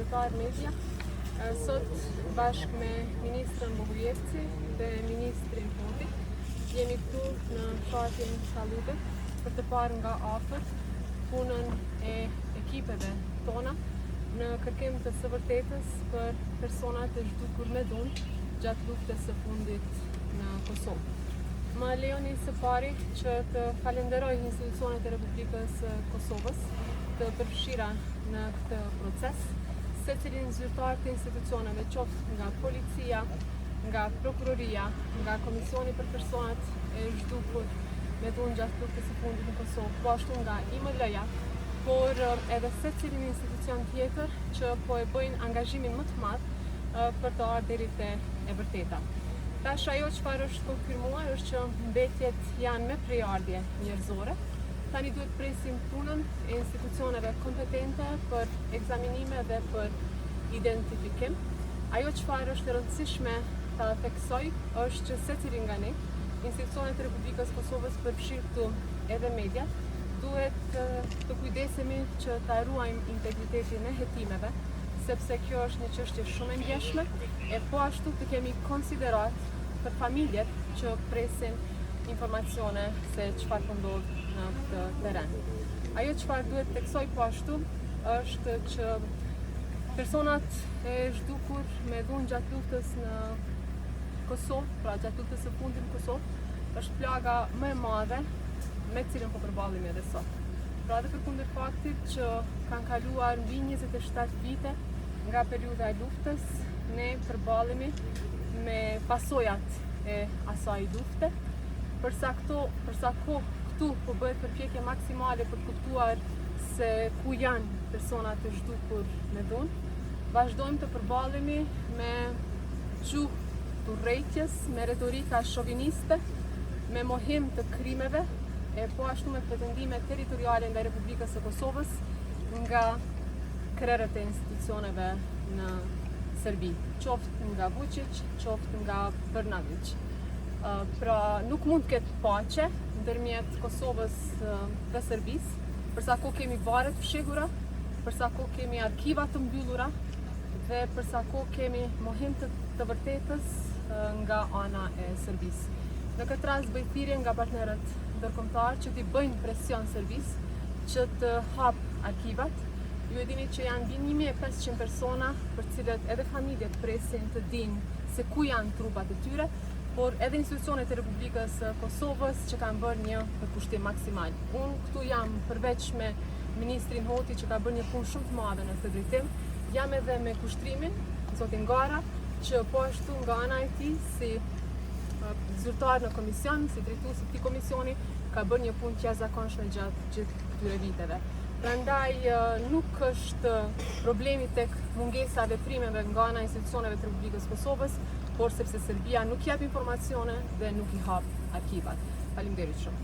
gazetarë media, sot bashkë me ministren Bogujevci dhe ministrin Hoti, jemi këtu në fshatin Kalludër për të parë nga afër punën e ekipeve tona në kërkim të së vërtetës për personat e zhdukur me dhunë gjatë luftës së fundit në Kosovë. Më lejoni së pari që të falenderoj institucionet e Republikës së Kosovës të përfshira në këtë proces, secilin zyrtar të institucioneve, qoftë nga policia, nga prokuroria, nga Komisioni për personat e zhdukur me dhunë gjatë luftës së fundit në Kosovë, po ashtu nga IML-ja, por edhe secilin institucion tjetër që po e bëjnë angazhimin më të madh për të ardhur deri te e vërteta. Tash ajo çfarë është konfirmuar është që mbetjet janë me prejardhje njerëzore. Tani duhet presim punën e institucioneve kompetente për ekzaminime dhe për identifikim. Ajo çfarë është e rëndësishme ta theksoj është që secili nga ne, institucionet e Republikës Kosovës përfshirë këtu edhe mediat, duhet të kujdesemi që ta ruajmë integritetin e hetimeve, sepse kjo është një çështje shumë e ndjeshme e po ashtu të kemi konsideratë për familjet që presin informacione se çfarë po ndodh në këtë terren. Ajo çfarë duhet të theksoj po ashtu është që personat e zhdukur me dhunë gjatë luftës në Kosovë, pra gjatë luftës së fundit në Kosovë, është plaga më e madhe me të cilën po përballemi edhe sot. Pra edhe përkundër faktit që kanë kaluar mbi 27 vite nga periudha e luftës, ne përballemi me pasojat e asaj lufte. Për sa këto, për sa kohë këtu po bëhet përpjekje maksimale për të kuptuar se ku janë personat e zhdukur me dhunë, vazhdojmë të përballemi me gjuhë të urrejtjes, me retorika shoviniste, me mohim të krimeve e po ashtu me pretendime territoriale ndaj Republikës së Kosovës nga krerët e institucioneve në Serbi, qoftë nga Vučić, qoftë nga Brnabić. Pra nuk mund të ketë paqe ndërmjet Kosovës dhe Serbisë, për sa kohë kemi varre të fshehura, për sa kohë kemi arkiva të mbyllura dhe për sa kohë kemi mohim të të vërtetës nga ana e Serbisë. Në këtë rast bëj thirrje nga partnerët ndërkombëtarë që t'i bëjnë presion Serbisë që të hap arkivat. Ju e dini që janë mbi 1500 persona për të cilët edhe familjet presin të dinë se ku janë trupat e tyre, por edhe institucionet e Republikës së Kosovës që kanë bërë një përkushtim maksimal. Unë këtu jam përveç me ministrin Hoti që ka bërë një punë shumë të madhe në këtë drejtim, jam edhe me Kushtrimin, zotin Gara, që po ashtu nga ana e tij si zyrtar në komision, si drejtues i këtij komisioni, ka bërë një punë të jashtëzakonshme gjatë gjithë këtyre viteve. Prandaj nuk është problemi tek mungesa e veprimeve nga ana e institucioneve të Republikës së Kosovës, por sepse Serbia nuk jep informacione dhe nuk i hap arkivat. Faleminderit shumë.